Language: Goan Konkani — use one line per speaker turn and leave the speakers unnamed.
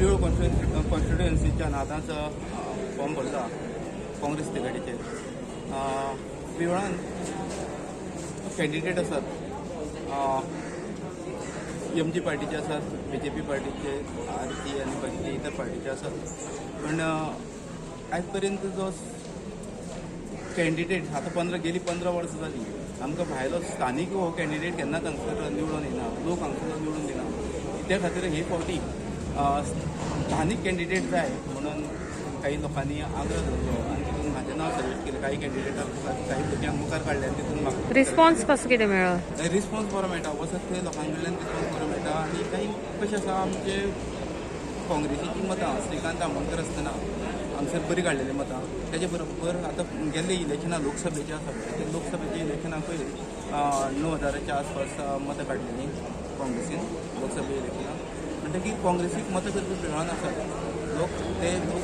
प्रियोळ कॉन्स्टिट्युएन्सीच्यान आतांच फॉर्म भरला काँग्रेस तिकेटीचेर. प्रियोळान कॅन्डिडेट आसात, एम जी पार्टीचे आसात, बीजेपी पार्टीचे, आर टी आनी बाकीचे इतर पार्टीचे आसात. पण आयज पर्यंत जो कॅन्डिडेट आतां गेली 15 वर्सां जाली, आमकां भायलो स्थानीक हो कॅन्डिडेट केन्नाच हांगसर निवडून येना, लोक हांगसर निवडून दिना. त्या खातीर हे फावटी स्थानीक कॅन्डिडेट जाय म्हणून काही लोकांनी आग्रह धरलो आनी तितून म्हाजें नांव सजेस्ट केलें. काही कॅन्डिडेटाक, काही भुरग्यांक मुखार काडले आनी तितून म्हाका
रिस्पॉन्स कसो कितें मेळ्ळो?
रिस्पॉन्स बरो मेळटा, वचत थंय लोकां कडल्यान रिस्पॉन्स बरो मेळटा. आनी काही कशें आसा, आमचे काँग्रेसीची मतां श्रीकांत आमोणकर आसतना हांगसर बरी काडलेली मतां. तेजे बरोबर आतां गेल्ले इलेक्शनां लोकसभेचे आसा पळय, ते लोकसभेच्या इलेक्शनाकूय 9,000च्या आसपास मतां काडलेलीं काँग्रेसीन लोकसभे इलेक्शनाक. म्हणटकीर काँग्रेसीक मतां करपी प्रियोळान आसात लोक, ते लोक